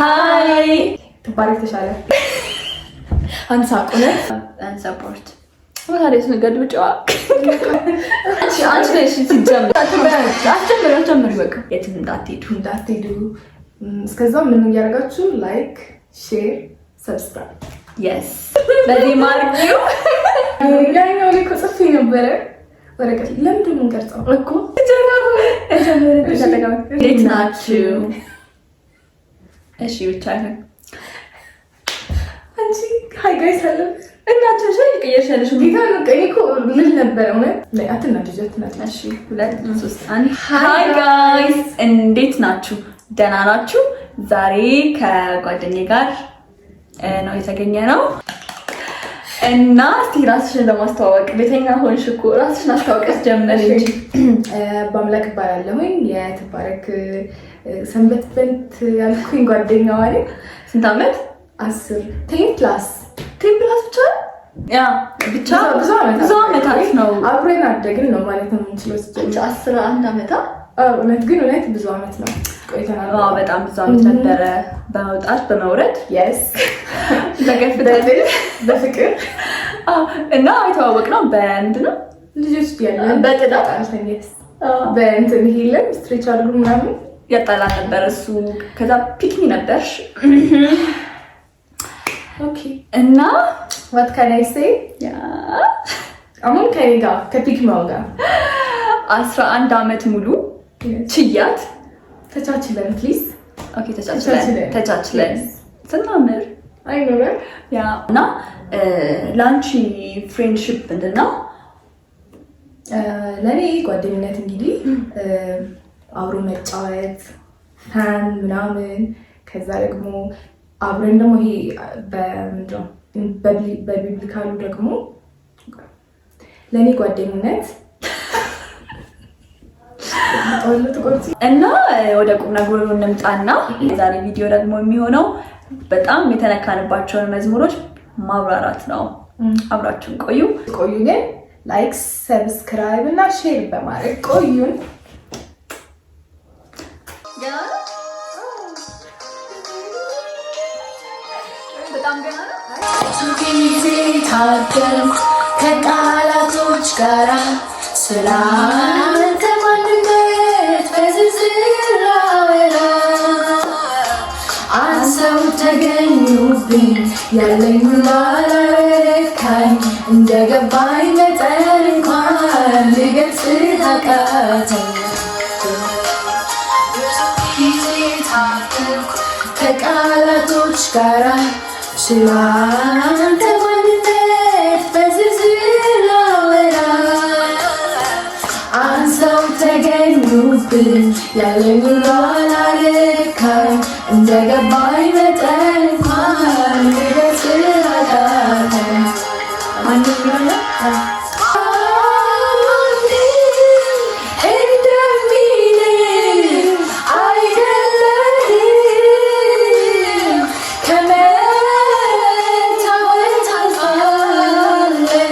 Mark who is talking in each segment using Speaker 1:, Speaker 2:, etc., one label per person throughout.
Speaker 1: Hi.
Speaker 2: ትባረክ ተሻለ አንሳቅ እውነት
Speaker 1: Support ታዲያ ገልብጫዋ አንቺ ነሽ ሲጀምር። አስጀምሪ አስጀምሪ፣ በቃ የትም እንዳትሄዱ።
Speaker 2: እንዳትሄዱ። እስከዛ ምን እያደረጋችሁ like፣ share፣ subscribe።
Speaker 1: Yes፣ በዚህ ማርኪው።
Speaker 2: ያኛው ላይ እኮ ጽፌ ነበረ ወረቀት። ለምንድን ነው የምንቀርጸው?
Speaker 1: እኮ እንዴት ናችሁ? እሺ ብቻ ይሁን።
Speaker 2: አንቺ hi guys አለ።
Speaker 1: እናችሁ እየቀየርሽ ያለሽው።
Speaker 2: ጌታ በቃ እኔ እኮ ልል ነበረ እውነት። አትናደጂ አትናደጂ።
Speaker 1: እሺ፣ ሁለት፣ ሶስት፣ አንድ። Hi guys፣ እንዴት ናችሁ? ደህና ናችሁ? ዛሬ ከጓደኛዬ ጋር ነው የተገኘነው እና እስቲ ራስሽን ለማስተዋወቅ፣ ቤተኛ ሆንሽ እኮ፣ ራስሽን አስተዋውቀሽ ጀመር እንጂ።
Speaker 2: በአምላክ እባላለሁኝ። የትባረክ ሰንበት በንት ያልኩኝ ጓደኛዋ ነኝ።
Speaker 1: ስንት ዓመት?
Speaker 2: 10፣ 10 plus።
Speaker 1: 10 plus ብቻ፣ yeah ብቻ።
Speaker 2: ብዙ ዓመታት።
Speaker 1: ብዙ ዓመታት ነው።
Speaker 2: አብረን አደግን ነው ማለት ነው የምንችለው። ሲጀምር
Speaker 1: 11 ዓመታ።
Speaker 2: እውነት ግን እውነት ብዙ ዓመት ነው ቆይተናል።
Speaker 1: አዎ፣ በጣም ብዙ ዓመት ነበረ። በመውጣት በመውረድ በገፍታ
Speaker 2: በፍቅር።
Speaker 1: አዎ፣ እና የተዋወቅነው በምንድን ነው?
Speaker 2: ልጆች ያለን።
Speaker 1: በጥላ።
Speaker 2: Yes፣ በእንትን ይሄ የለም stretch አድርጉ ምናምን።
Speaker 1: ያጣላ ነበር እሱ። ከዛ pick me ነበርሽ። እና
Speaker 2: What can I say? አሁን ከኔ ጋር ከ pick me ው ጋር
Speaker 1: 11 ዓመት ሙሉ ችያት።
Speaker 2: ተቻችለን please።
Speaker 1: Okay፣ ተቻችለን ተቻችለን ስናምር።
Speaker 2: አይኖረም።
Speaker 1: Yeah፣ እና ለአንቺ friendship ምንድን ነው?
Speaker 2: ለእኔ ጓደኝነት እንግዲህ አብሮ መጫወት፣ fun ምናምን፣ ከዛ ደግሞ አብረን ደግሞ ይሄ በምንድን ነው በ biblical ኡ ደግሞ ለእኔ ጓደኝነት
Speaker 1: እና ወደ ቁም ነገሩ እንምጣና የዛሬ ቪዲዮ ደግሞ የሚሆነው በጣም የተነካንባቸውን መዝሙሮች ማብራራት ነው። አብራችሁን ቆዩ።
Speaker 2: ቆዩ ግን like፣ subscribe እና share በማድረግ ቆዩን።
Speaker 1: በጣም ገና ነው።
Speaker 3: ብዙ ጊዜ ታገልኩ ከቃላቶች ጋራ ስለ አንተ ማንነት በዝርዝር ላወራ፣ አንሰው ተገኙብኝ ያለኝ አላረካኝ፣ እንደገባኝ መጠን እንኳን ልገልጽህ አቃተኝ። ብዙ ጊዜ ታገልኩ ከቃላቶች ጋራ ስለ አንተ ማንነት በዝርዝር ላወራ፣ አንሰው ተገኙብኝ ያለኝ ሁሉ አላረካኝ፣ እንደገባኝ መጠን እንኳን ልገልጽህ አቃተኝ።
Speaker 1: ማንም የሚሆነ
Speaker 3: እንደሚል አይደለህም፣ ከመታወቅ ታልፋለህ።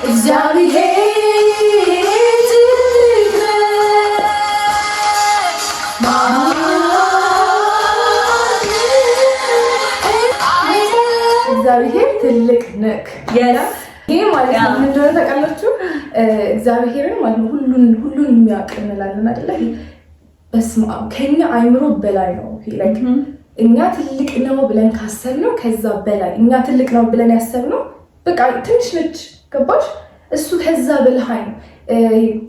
Speaker 3: እግዚአብሔር ትልቅ ነው።
Speaker 2: እግዚአብሔር ትልቅ ነክ። ይህ ማለት ነው ምን እንደሆነ ታውቃላችሁ? እግዚአብሔርን ማለት ነው ሁሉን ሁሉን የሚያውቅ እንላለን አይደለ? በስመ አብ፣ ከኛ አይምሮ በላይ ነው። Like እኛ ትልቅ ነው ብለን ካሰብነው ከዛ በላይ፣ እኛ ትልቅ ነው ብለን ያሰብነው በቃ ትንሽ ነች። ገባሽ? እሱ ከዛ በላይ ነው፣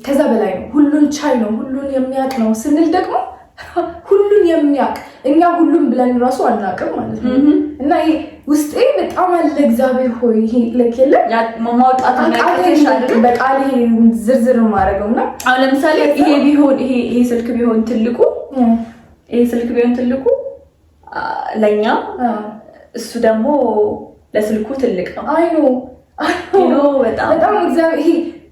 Speaker 2: ከዛ በላይ ነው። ሁሉን ቻይ ነው፣ ሁሉን የሚያውቅ ነው ስንል ደግሞ ሁሉን የሚያውቅ እኛ ሁሉም ብለን እራሱ አናውቅም ማለት ነው። እና ይሄ ውስጤ በጣም አለ። እግዚአብሔር ሆይ ይሄ like የለም
Speaker 1: ማውጣት የሚያቅትሽ አይደል?
Speaker 2: በቃል ይሄ ዝርዝር ማድረገው እና
Speaker 1: አሁን ለምሳሌ ይሄ ቢሆን ይሄ ስልክ ቢሆን ትልቁ፣ ይሄ ስልክ ቢሆን ትልቁ ለኛ፣ እሱ ደግሞ ለስልኩ ትልቅ ነው።
Speaker 2: I know.
Speaker 1: በጣም።
Speaker 2: በጣም እግዚአብሔር ይሄ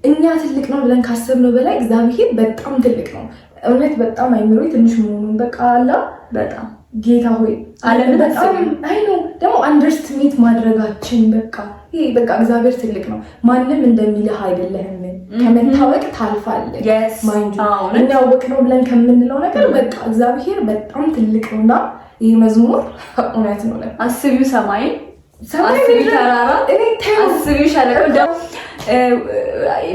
Speaker 2: እኛ ትልቅ ነው ብለን ካሰብነው በላይ እግዚአብሔር በጣም ትልቅ ነው። እውነት በጣም አይምሮ ትንሽ መሆኑን በቃ አላ
Speaker 1: በጣም።
Speaker 2: ጌታ ሆይ
Speaker 1: ዓለምን
Speaker 2: በጣም
Speaker 1: አስቢ።
Speaker 2: I know፣ ደግሞ underestimate ማድረጋችን በቃ ይሄ በቃ እግዚአብሔር ትልቅ ነው። ማንም እንደሚልህ አይደለህም። ከመታወቅ ታልፋለህ።
Speaker 1: Yes.
Speaker 2: Mind
Speaker 1: አዎ፣ እውነት።
Speaker 2: እኛ አወቅነው ብለን ከምንለው ነገር በቃ እግዚአብሔር በጣም ትልቅ ነው እና ይህ መዝሙር እውነት ነው።
Speaker 1: አስቢው ሰማይን፣ አስቢው ተራራ፣ አስቢው ሸለቆ።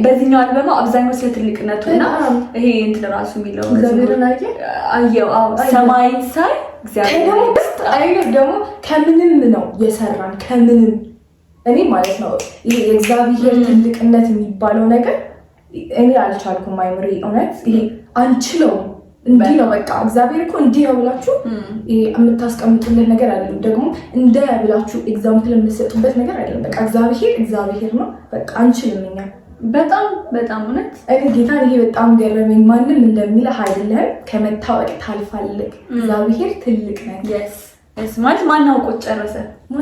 Speaker 1: በዚህኛው አልበማ አብዛኛው ስለ ትልቅነቱ እና ይሄ እንትን ራሱ የሚለው
Speaker 2: እግዚአብሔርን
Speaker 1: አየው። አዎ ሰማይን ሳይ
Speaker 2: እግዚአብሔር ደግሞ ከምንም ነው የሰራን ከምንም። እኔ ማለት ነው ይሄ የእግዚአብሔር ትልቅነት የሚባለው ነገር እኔ አልቻልኩም። አይምሬ እውነት ይሄ አንችለውም። እንዲህ ነው በቃ እግዚአብሔር እኮ እንዲህ ነው ብላችሁ የምታስቀምጡለት ነገር አይደለም። ደግሞ እንደ ብላችሁ example የምትሰጡበት ነገር አይደለም። በቃ እግዚአብሔር እግዚአብሔር ነው። በቃ አንችልም እኛ
Speaker 1: በጣም በጣም እውነት
Speaker 2: እኔ ጌታን ይሄ በጣም ገረመኝ። ማንም እንደሚልህ አይደለም፣ ከመታወቅ ታልፋለህ። እግዚአብሔር ትልቅ ነው
Speaker 1: ማለት ማን አውቆት ጨረሰ?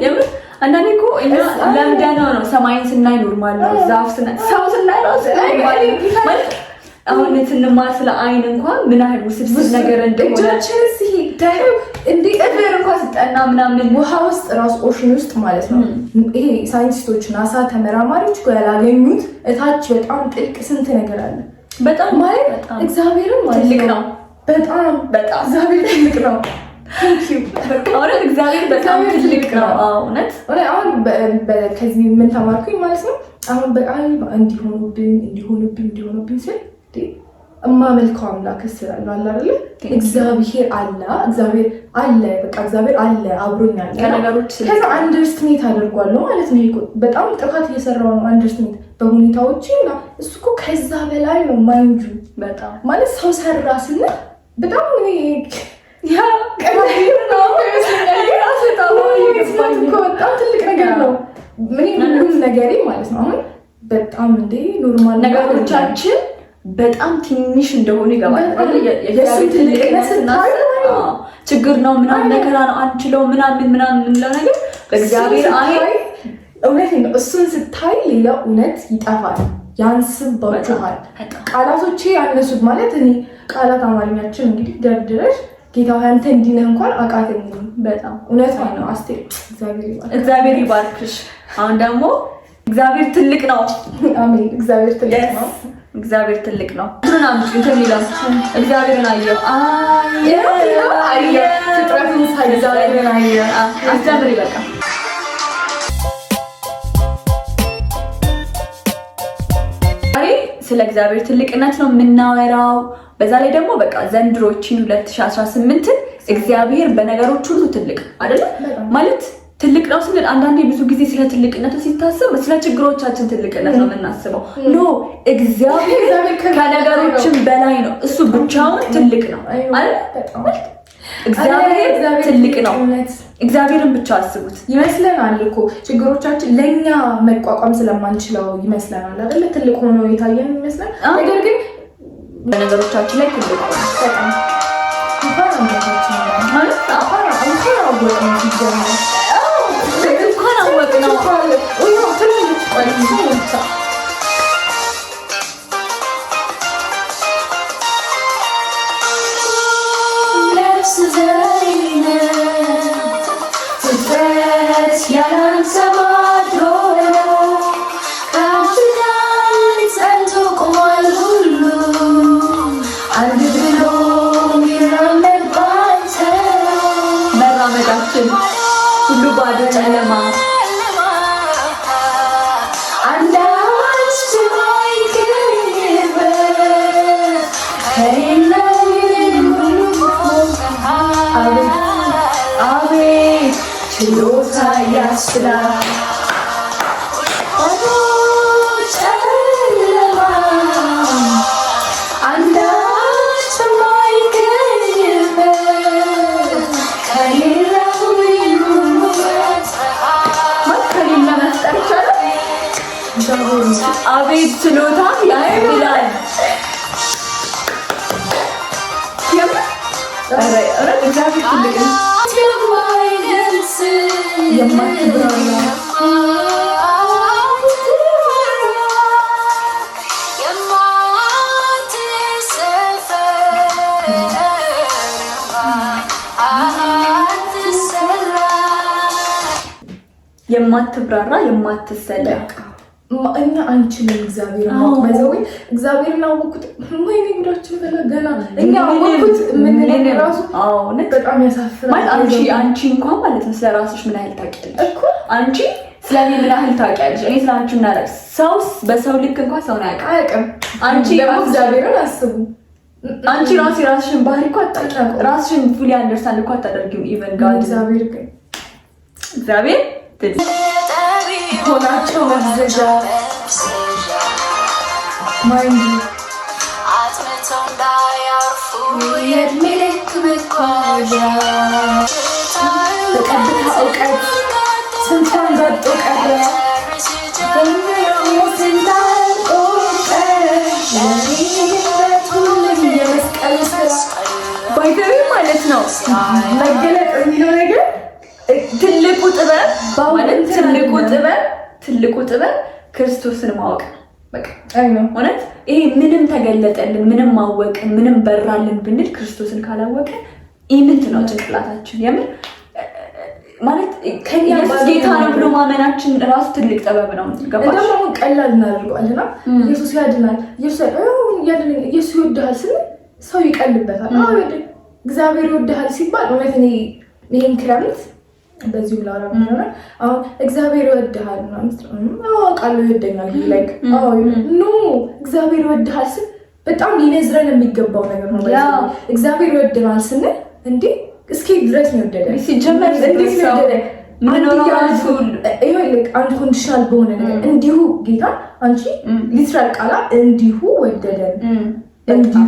Speaker 1: የምር አንዳንዴ እኮ እኛ ለምደነው ነው። ሰማይን ስናይ normal ነው። ዛፍ ስናይ፣ ሰው ስናይ ራሱ normal ማለት አሁን ስንማር ስለ አይን እንኳን ምን ያህል ውስብስብ ነገር እንደሆነ
Speaker 2: እጃችንስ ይሄ
Speaker 1: እንዴ ጥፍር እንኳን ስጠና ምናምን
Speaker 2: ውሃ ውስጥ ራሱ ocean ውስጥ ማለት ነው። ይሄ ሳይንቲስቶች ናሳ ተመራማሪዎች እኮ ያላገኙት እታች በጣም ጥልቅ ስንት ነገር አለ።
Speaker 1: በጣም
Speaker 2: ማለት እግዚአብሔርም ማለት
Speaker 1: ትልቅ ነው።
Speaker 2: በጣም
Speaker 1: በጣም
Speaker 2: እግዚአብሔር ትልቅ ነው።
Speaker 1: እውነት እግዚአብሔር በጣም ትልቅ ነው። እውነት
Speaker 2: አሁን ከዚህ ምን ተማርኩኝ ማለት ነው። አሁን በቃ እንዲሆኑብኝ እንዲሆኑብኝ እንዲሆኑብኝ ስል እማመልከው አምላክ ስላለ አለ አይደለ? እግዚአብሔር አለ፣ እግዚአብሔር አለ፣ በቃ እግዚአብሔር አለ፣ አብሮኝ አለ።
Speaker 1: ከነገሮች
Speaker 2: ከዛ underestimate አድርጓለሁ ማለት ነው። በጣም ጥፋት እየሰራው ነው። Underestimate በሁኔታዎች እና እሱ እኮ ከዛ በላይ ነው። Mind you
Speaker 1: በጣም
Speaker 2: ማለት ሰው ሰራ ስንል በጣም
Speaker 1: ያ
Speaker 2: በጣም ትልቅ ነገር ነው። ምን ሁሉም ነገሬ ማለት ነው። አሁን በጣም እንዴ normal
Speaker 1: ነገሮቻችን በጣም ትንሽ እንደሆኑ ይገባል። ችግር ነው ምናምን መከራ ነው አንችለው ምናምን ምናምን የምንለው ነገር በእግዚአብሔር አይን
Speaker 2: እውነት ነው። እሱን ስታይ ሌላው እውነት ይጠፋል፣ ያንስባችኋል። ቃላቶቼ ያነሱት ማለት እኔ ቃላት አማርኛችን እንግዲህ ደርድረሽ ጌታ ሆይ አንተ እንዲህ ነህ እንኳን አቃተኝ።
Speaker 1: በጣም
Speaker 2: እውነት ነው። አስቴር
Speaker 1: እግዚአብሔር ይባርክሽ። አሁን ደግሞ እግዚአብሔር ትልቅ ነው።
Speaker 2: አሜን። እግዚአብሔር ትልቅ ነው።
Speaker 1: እግዚአብሔር ትልቅ ነው። እንትኑን አምጪ እንትን የሚለው እግዚአብሔርን አየሁ አየሁ
Speaker 2: ፍጥረቱን ሳይ እግዚአብሔርን አየሁ።
Speaker 1: አስጀምሪ በቃ። ዛሬ ስለ እግዚአብሔር ትልቅነት ነው የምናወራው። በዛ ላይ ደግሞ በቃ ዘንድሮችን 2018ን እግዚአብሔር በነገሮች ሁሉ ትልቅ አይደለ ማለት ትልቅ ነው ስንል አንዳንዴ ብዙ ጊዜ ስለ ትልቅነቱ ሲታሰብ ስለ ችግሮቻችን ትልቅነት ነው የምናስበው። No እግዚአብሔር ከነገሮችን በላይ ነው። እሱ ብቻውን ትልቅ ነው አይደል? እግዚአብሔር ትልቅ ነው። እግዚአብሔርን ብቻ አስቡት።
Speaker 2: ይመስለናል እኮ ችግሮቻችን ለእኛ መቋቋም ስለማንችለው ይመስለናል አይደለ? ትልቅ ሆኖ የታየን ይመስላል። ነገር ግን
Speaker 1: በነገሮቻችን ላይ ትልቅ ሆኖ
Speaker 2: በጣም እንኳን አምላካችን እንኳን አወቅነው ሲጀመር
Speaker 1: እንኳን አወቅነው። መራመዳችን ሁሉ ባዶ ጨለማ አቤት ችሎታ ያስብላል። ከሌለ መፍጠር ይቻላል። አቤት ችሎታ ያስብላል። እውነት እግዚአብሔር ትልቅ ነው። የማትብራራ የማትሰላ
Speaker 2: እኛ አንችልም እግዚአብሔር ማወቅ። By the way እግዚአብሔርን አወቅኩት፣ ወይኔ ጉዳችን ፈላ። ገና እኛ አወቅኩት የምንለው ራሱ በጣም ያሳፍራል።
Speaker 1: ማለት አንቺ እንኳን ማለት ነው ስለ ራስሽ ምን ያህል ታውቂያለሽ
Speaker 2: እኮ።
Speaker 1: አንቺ ስለ እኔ ምን ያህል ታውቂያለሽ? እኔ ስለ አንቺ ምን ያህል፣ ሰው በሰው ልክ እንኳን ሰውን አያውቅም።
Speaker 2: አያውቅም።
Speaker 1: አንቺ
Speaker 2: ደግሞ እግዚአብሔርን አስቡ።
Speaker 1: አንቺ ራሱ የራስሽን ባህሪ እኮ አታውቂም። ራስሽን fully understand እኮ አታደርጊም። Even God
Speaker 2: እግዚአብሔር ግን
Speaker 1: እግዚአብሔር
Speaker 2: ሆናቸው መዘዣ mind
Speaker 3: አጥንተው እንዳያርፉ የእድሜ ልክ መጓዣ።
Speaker 2: በቀጥታ እውቀት ስንቷን ጋጦ ቀረ፣ ስንት አልቆ ቀረ፣ የመስቀሉ ስራ።
Speaker 1: By the way ማለት ነው
Speaker 2: መገለጥ የሚለው ነገር
Speaker 1: ትልቁ ጥበብ ማለት ትልቁ
Speaker 2: አይደለም።
Speaker 1: ጥበብ፣ ትልቁ ጥበብ ክርስቶስን ማወቅ ነው። በቃ
Speaker 2: አይ ነው።
Speaker 1: እውነት ይሄ ምንም ተገለጠልን፣ ምንም አወቅን፣ ምንም በራልን ብንል ክርስቶስን ካላወቅን ኢምንት ነው ጭንቅላታችን። የምር ማለት
Speaker 2: ከኛ
Speaker 1: ኢየሱስ
Speaker 2: ባልሆነ
Speaker 1: ጌታ ነው ብሎ ማመናችን ራሱ ትልቅ ጥበብ ነው። ገባሽ?
Speaker 2: እንደውም አሁን ቀላል እናደርገዋልና ኢየሱስ ያድናል፣ ኢየሱስ ያድናል፣ ኢየሱስ ይወድሃል ስንል ሰው ይቀልበታል። አዎ ይወድሃል፣ እግዚአብሔር ይወድሃል ሲባል እውነት እኔ ይሄን ክረምት በዚሁ ላወራ ሆነ፣ አሁን እግዚአብሔር ይወድሃል ምናምን ስትል አዎ አውቃለሁ ይወደኛል፣ like አዎ no፣ እግዚአብሔር ይወድሃል ስል በጣም ሊነዝረን የሚገባው ነገር ነው። እግዚአብሔር ይወድናል ስንል እንዴ እስኪ ድረስ ነው የወደደን።
Speaker 1: ሲጀመር
Speaker 2: እንዴት ነው የወደደን?
Speaker 1: ምንኖረው ራሱ
Speaker 2: unconditional በሆነ ነገር እንዲሁ ጌታ አንቺ literal ቃላ እንዲሁ ወደደን፣ እንዲሁ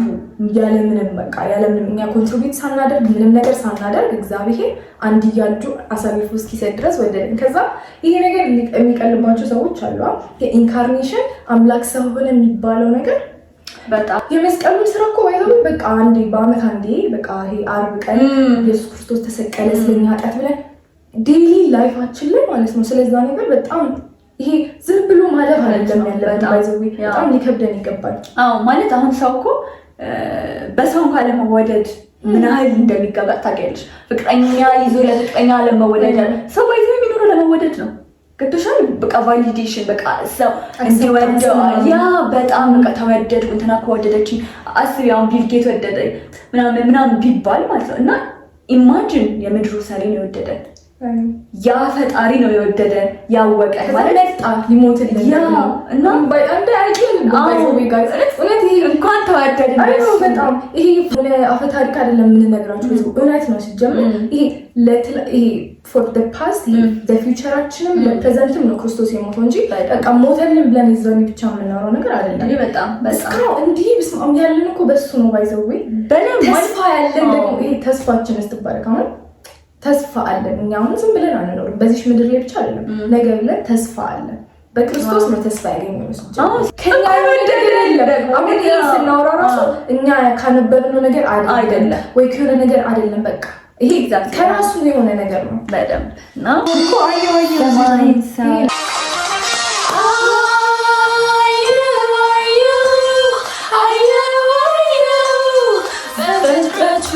Speaker 2: ያለምንም በቃ ያለምንም እኛ contribute ሳናደርግ፣ ምንም ነገር ሳናደርግ እግዚአብሔር አንድያ ልጁን አሳልፎ እስኪሰጥ ድረስ ወደደን። ከዛ ይሄ ነገር የሚቀልባቸው ሰዎች አሉ። የ incarnation አምላክ ሰው ሆነ የሚባለው ነገር
Speaker 1: በጣም
Speaker 2: የመስቀሉን ስራ እኮ ወይ በቃ አንዴ በአመት አንዴ በቃ ይሄ አርብ ቀን ኢየሱስ ክርስቶስ ተሰቀለ ስለኛ ኃጢአት ብለን daily life ኣችን ላይ ማለት ነው። ስለዛ ነገር በጣም ይሄ ዝም ብሎ ማለፍ አይደለም ያለብን። By the way በጣም ሊከብደን ይገባል።
Speaker 1: አዎ፣ ማለት አሁን ሰው እኮ በሰው እንኳን ለመወደድ ምን ያህል እንደሚጋጋጥ ታውቂያለሽ። ፍቅረኛ ይዞ ለፍቅረኛ ለመወደድ፣ ሰው by the way የሚኖረው ለመወደድ ነው። ገብቶሻል? በቃ validation፣ በቃ ሰው እንዲወደው፣ yeah በጣም በቃ ተወደድኩ፣ እንትና ከወደደችኝ፣ አስቢ አሁን ቢል ጌት ወደደኝ ምናምን ምናምን ቢባል ማለት ነው። እና imagine የምድሩ ሰሪ ነው የወደደን፣ ያ ፈጣሪ ነው የወደደን፣ ያወቀን
Speaker 2: ማለት መጣ ሊሞትልን።
Speaker 1: Yeah እና
Speaker 2: እውነት ይሄ
Speaker 1: እንኳን ተወደድን።
Speaker 2: አይ ነው፣ በጣም ይሄ የሆነ አፈ ታሪክ አይደለም የምንነግራችሁ፣ እውነት ነው። ሲጀምር ይሄ ይሄ for the past ለ future ኣችንም ለ present ም ነው ክርስቶስ የሞተው እንጂ በቃ ሞተልን ብለን የዛኔ ብቻ የምናወራው ነገር አይደለም።
Speaker 1: በጣም በጣም።
Speaker 2: እስካሁን እንዲህ ብስማም ያለን እኮ በሱ ነው። By the way ተስፋ ያለን ደግሞ ይሄ ተስፋችን ስትባረክ አሁን ተስፋ አለን። እኛ አሁን ዝም ብለን አንኖርም። በዚች ምድር ላይ ብቻ አይደለም፣ ነገ ብለን ተስፋ አለን። በክርስቶስ ነው ተስፋ ያገኘነው። ከኛ ነገር የለም። አሁን ይሄ ስናወራ ራሱ እኛ ካነበብነው ነገር አይደለም ወይ ከሆነ ነገር አይደለም። በቃ ይሄ ከራሱ የሆነ ነገር ነው።
Speaker 1: በደንብ እና
Speaker 2: እኮ አየሁ አየሁ።
Speaker 1: ሰማይ ሰው
Speaker 3: አየሁ አየሁ አየሁ በፍጥረቱ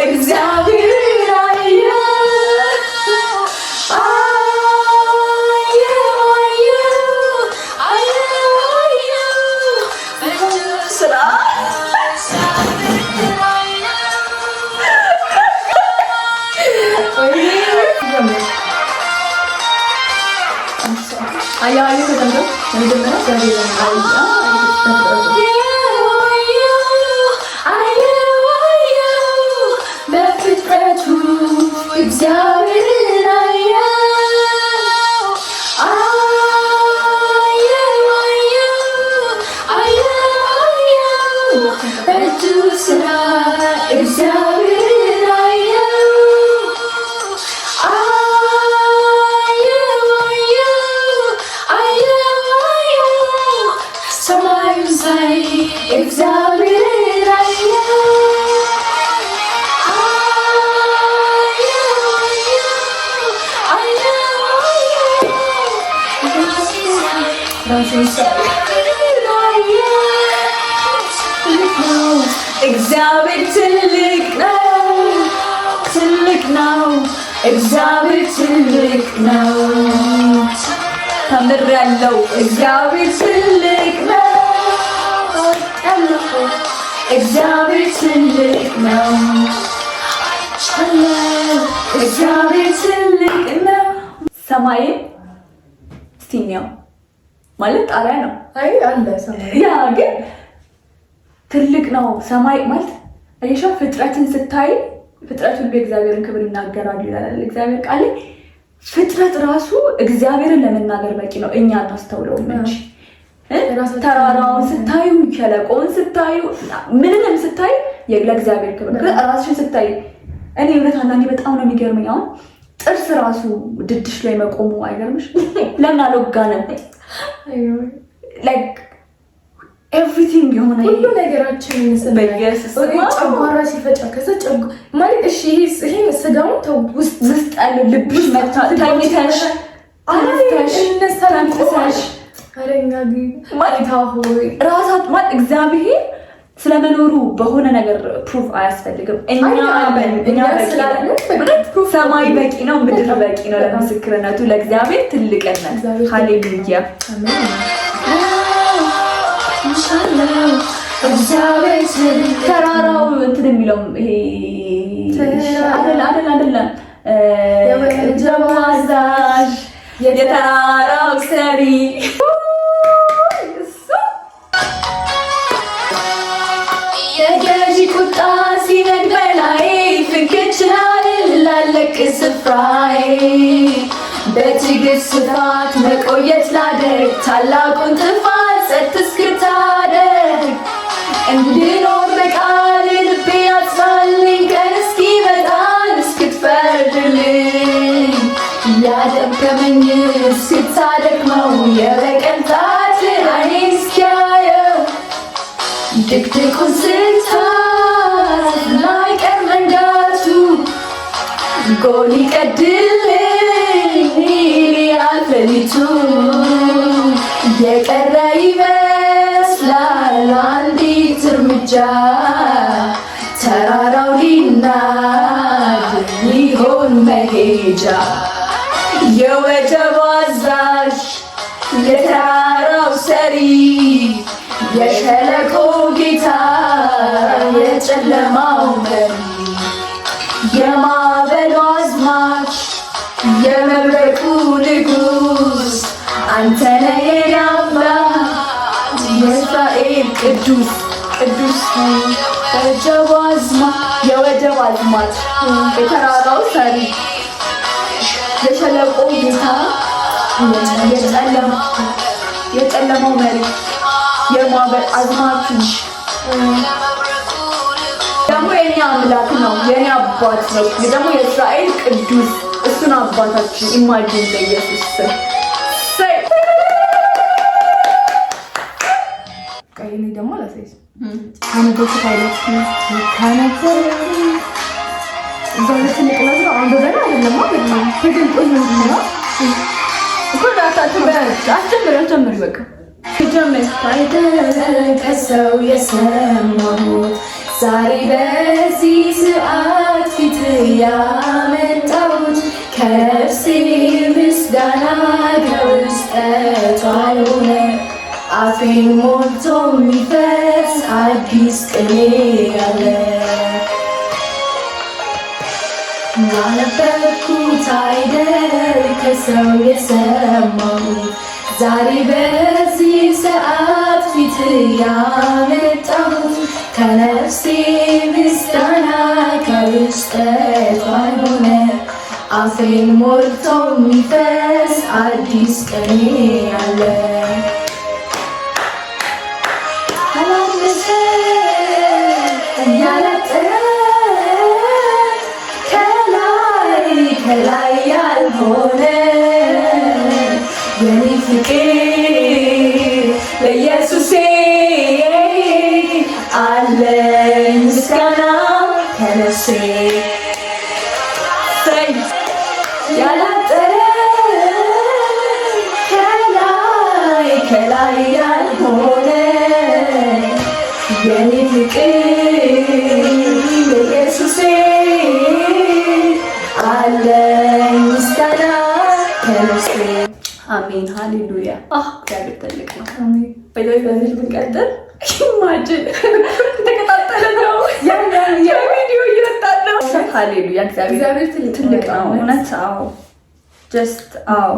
Speaker 1: እግዚአብሔር አየሁ
Speaker 3: አየሁ አየሁ አየሁ አየሁ በእጁ
Speaker 1: ስራ።
Speaker 3: እግዚአብሔር አየሁ።
Speaker 2: ወይኔ።
Speaker 1: አየሁ አየሁ ተጠምዶ የመጀመሪያ
Speaker 3: አየሁ አየሁ አየሁ በፍጥረቱ እግዚአብሔርን አየሁ። አየሁ አየሁ አየሁ አየሁ በእጁ ስራ እግዚአብሔርን አየሁ። አየሁ አየሁ አየሁ አየሁ ሰማዩን ሳይ እግዚአብሔርን አየሁ። አየሁ አየሁ አየሁ
Speaker 2: ራሴን ሳይ
Speaker 3: እግዚአብሔርን አየሁ።
Speaker 1: እግዚአብሔር ትልቅ ነው፣ ትልቅ ነው፣ እግዚአብሔር ትልቅ ነው። ተምሬያለሁ። እግዚአብሔር ትልቅ ነው። እግዚአብሔር ትልቅ ነው። እግዚአብሔር ትልቅ ነው። ሰማይን እስቲ እንየው ማለት ጣሪያ ነው።
Speaker 2: አይ አለ ሰማይ።
Speaker 1: Yeah፣ ግን ትልቅ ነው ሰማይ ማለት አየሻ፣ ፍጥረትን ስታይ ፍጥረት ሁሉ የእግዚአብሔርን ክብር ይናገራሉ ይላል እግዚአብሔር ቃል። ፍጥረት ራሱ እግዚአብሔርን ለመናገር በቂ ነው። እኛ አናስተውለውም እንጂ ተራራውን ስታዩ፣ ሸለቆውን ስታዩ፣ ምንንም ስታዩ ለእግዚአብሔር ክብር፣ ራስሽን ስታይ እኔ እውነት አንዳንዴ በጣም ነው የሚገርመኝ። አሁን ጥርስ ራሱ ድድሽ ላይ መቆሙ አይገርምሽ? ለምን አልወጋንም? Like everything የሆነ
Speaker 2: ሁሉ ነገራችንን
Speaker 1: በኢየሱስ
Speaker 2: ጨጓራ ሲፈጫ ከዛ ማለት እሺ፣ ይሄ ስጋውን ተው፣ ውስጥ
Speaker 1: ውስጥ ያለው ልብሽ መታ ተኝተሽ ተነስተሽ ተንፍሰሽ
Speaker 2: ኧረ ግን ጌታ ሆይ።
Speaker 1: ራሳት ማለት እግዚአብሔር ስለመኖሩ በሆነ ነገር proof አያስፈልግም። እኛ እኛ ሰማይ በቂ ነው፣ ምድር በቂ ነው ለምስክርነቱ፣ ለእግዚአብሔር ትልቅነት። ሃሌሉያ። ተራራው እንትን የሚለው ይሄ አይደለ አይደለ አይደለም፣ አዛዥ የተራራው ሰሪ። የገዢ ቁጣ ሲነድ በላይ ፍንክች ላለቅ ስፍራዬ በትዕግስት ስፋት መቆየት ላደርግ ታላቁን ጥፋት ጸጥ እስክታደርግ እንድኖር በቃል ልቤ ያጽናልኝ ቀን እስኪመጣ እስክትፈርድልኝ ያደከመኝ እስክታደክመው የበቀል ጣት ዓይኔ እስኪያየው ድቅድቁን ስታት ላይቀር መንጋቱ ጎል ይቀድልኝ ይልያል ሌሊቱ የቀረ ይመስላል አንዲት እርምጃ ተራራው ሊናድ ሊሆን መሄጃ የወጀቡ አዛዥ የተራራው ሰሪ የሸለቆ ጌታ የጨለማው መሪ የማዕበሉ አዝማች የመብረቁ ንጉሥ አንተ ነህ የኔ አምላክ የእስራኤል ቅዱስ ቅዱስ የወጀብ አዝማች የተራራው ሰሪ የሸለቆ ጌታ የጨለማው መሪ የማዕበል አዝማቹ ደግሞ የኔ አምላክ ነው፣ የኔ አባት ነው፣ ደግሞ የእስራኤል ቅዱስ እሱን አባታችን imagine በኢየሱስ ስም።
Speaker 2: እኔ ደግሞ ላሳይሽ ካነበብኩት አይነት ከነበረ እዛ ትልቅ ነው። አንብበን አይደለማ በጣም ተገልጦ ነው።
Speaker 1: እኮ አስጀምሪ አስጀምሪ በቃ
Speaker 3: ከሰው የሰማሁት ዛሬ በዚህ ሰዓት ፊት ያመጣሁት ከነፍሴ ምስጋና ከውስጠቷ የሆነ አፌን ሞልቶ የሚፈስ አዲስ ቅኔ አለ። ያነበብኩት አይደል ከሰው የሰማሁት ዛሬ በዚህ ሰዓት ፊት ያመጣሁት ከነፍሴ ምስጋና ከውስጠቷ የሆነ አፌን ሞልቶ የሚፈስ አዲስ ቅኔ አለ። ያላነሰ ያላጠረ ከላይ ከላይ ያልሆነ የኔ ፍቅር ለኢየሱሴ አለኝ ምስጋና ከነፍሴ ያላጠረ ከላይ ከላይ ያልሆነ የኔ ፍቅር ለኢየሱሴ አለኝ ምስጋና ከነፍሴ።
Speaker 1: አሜን፣ ሃሌሉያ። እግዚአብሔር ትልቅ ነው። በዚህ ብንቀጥል imagine ተቀጣጠለ ነው፣ ቪዲዮ እየወጣ ነው። ሃሌሉያ፣ እግዚአብሔር ትልቅ ነው። እውነት አዎ፣ just አዎ።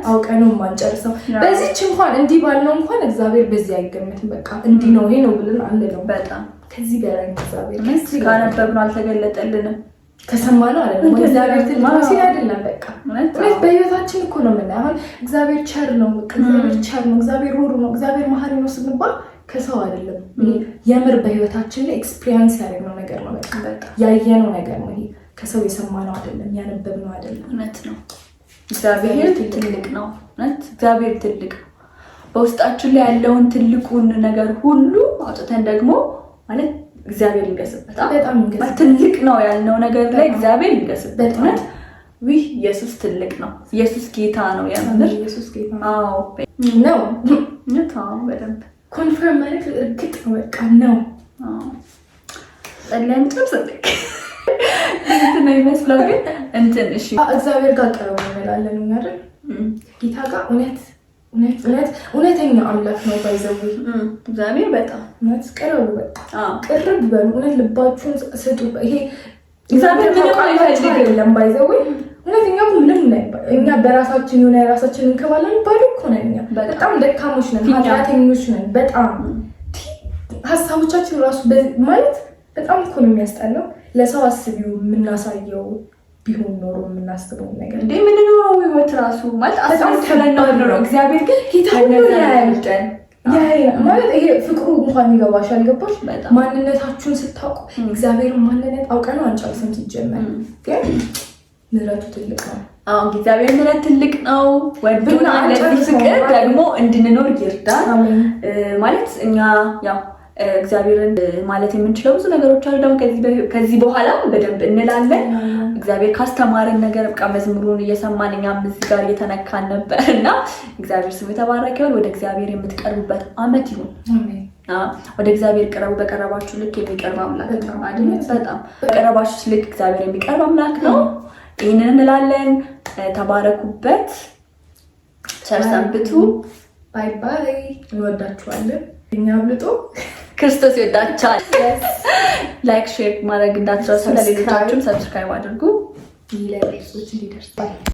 Speaker 2: አውቀነው የማንጨርሰው በዚች እንኳን እንዲህ ባልነው እንኳን እግዚአብሔር በዚህ አይገመትም። በቃ እንዲህ ነው ይሄ ነው ብለን አንለውም።
Speaker 1: በጣም
Speaker 2: ከዚህ በላይ ነው እግዚአብሔር።
Speaker 1: ካነበብነው አልተገለጠልንም፣
Speaker 2: ከሰማነው አይደለም። እግዚአብሔር ትልቅ ነው ሲል አይደለም። በቃ እውነት በህይወታችን እኮ ነው የምናየው። አሁን እግዚአብሔር ቸር ነው፣ በቃ እግዚአብሔር ቸር ነው፣ እግዚአብሔር ሩህሩህ ነው፣ እግዚአብሔር መሐሪ ነው ስንባል ከሰው አይደለም። ይሄ የምር በህይወታችን ላይ experience ያደረግነው ነገር ነው። በቃ ያየነው ነገር ነው። ይሄ ከሰው የሰማነው አይደለም፣ ያነበብነው አይደለም።
Speaker 1: እውነት ነው። እግዚአብሔር ትልቅ ነው። እውነት እግዚአብሔር ትልቅ ነው። በውስጣችን ላይ ያለውን ትልቁን ነገር ሁሉ አውጥተን ደግሞ ማለት እግዚአብሔር ይንገስበት።
Speaker 2: በጣም ይንገስበት።
Speaker 1: ትልቅ ነው ያልነው ነገር ላይ እግዚአብሔር ይንገስበት። እውነት ይህ ኢየሱስ ትልቅ ነው። ኢየሱስ ጌታ ነው። የምር
Speaker 2: ኢየሱስ ጌታ
Speaker 1: ነው። አዎ
Speaker 2: ነው።
Speaker 1: እውነት አዎ፣ በደንብ
Speaker 2: confirm ማለት እርግጥ ነው። በቃ ነው።
Speaker 1: ጸለይን ጨርስ እንትን ነው ይመስለው ግን እንትን እሺ፣
Speaker 2: እግዚአብሔር ጋር ቅረቡ እንላለን እኛ አይደል? ጌታ ጋር እውነት እውነት እውነት እውነተኛ አምላክ ነው። By the way
Speaker 1: እግዚአብሔር በጣም
Speaker 2: እውነት ቅረቡ፣ በቃ ቅርብ በሉ። እውነት ልባችሁን ስጡ። ይሄ
Speaker 1: እግዚአብሔር ምንም አይፈልግም።
Speaker 2: አይደለም by the way እውነተኛ ምንም እኛ በራሳችን የሆነ የራሳችን እንከባለን ባዶ እኮ ነን። እኛ በጣም ደካሞች ነን፣ ኃጢአተኞች ነን። በጣም ሀሳቦቻችን ራሱ ማለት በጣም እኮ ነው የሚያስጠላው። ለሰው አስቢው የምናሳየው ቢሆን ኖሮ የምናስበው ነገር
Speaker 1: እንዴ የምንኖረው ህይወት ራሱ ማለት አስመስለን ነው የምንኖረው። እግዚአብሔር ግን
Speaker 2: ጌታ ማለት ይሄ ፍቅሩ እንኳን ይገባሻል። ገባሽ? ማንነታችሁን ስታውቁ እግዚአብሔርን ማንነት አውቀነው አንጨርስም። ሲጀመር ግን ምሕረቱ ትልቅ ነው።
Speaker 1: አዎ እግዚአብሔር ምሕረት ትልቅ ነው። ወዶናል። ለዚህ ፍቅር ደግሞ እንድንኖር ይርዳል። ማለት እኛ ያው እግዚአብሔርን ማለት የምንችለው ብዙ ነገሮች አሉ። ደግሞ ከዚህ በኋላ በደንብ እንላለን። እግዚአብሔር ካስተማረን ነገር በቃ መዝሙሩን እየሰማን እኛም እዚህ ጋር እየተነካን ነበር እና እግዚአብሔር ስሙ የተባረከ ይሁን። ወደ እግዚአብሔር የምትቀርቡበት አመት ይሁን። ወደ እግዚአብሔር ቅረቡ። በቀረባችሁ ልክ የሚቀርብ አምላክ ነው አይደል? በጣም በቀረባችሁ ልክ እግዚአብሔር የሚቀርብ አምላክ ነው። ይህንን እንላለን። ተባረኩበት። ቸር ሰንብቱ።
Speaker 2: Bye bye። እንወዳችኋለን። እኛ አብልጦ
Speaker 1: ክርስቶስ ይወዳችኋል። Like share ማድረግ እንዳትረሱ። ለሌሎቻችሁም subscribe አድርጉ።
Speaker 2: ለሌሎች እንዲደርስ።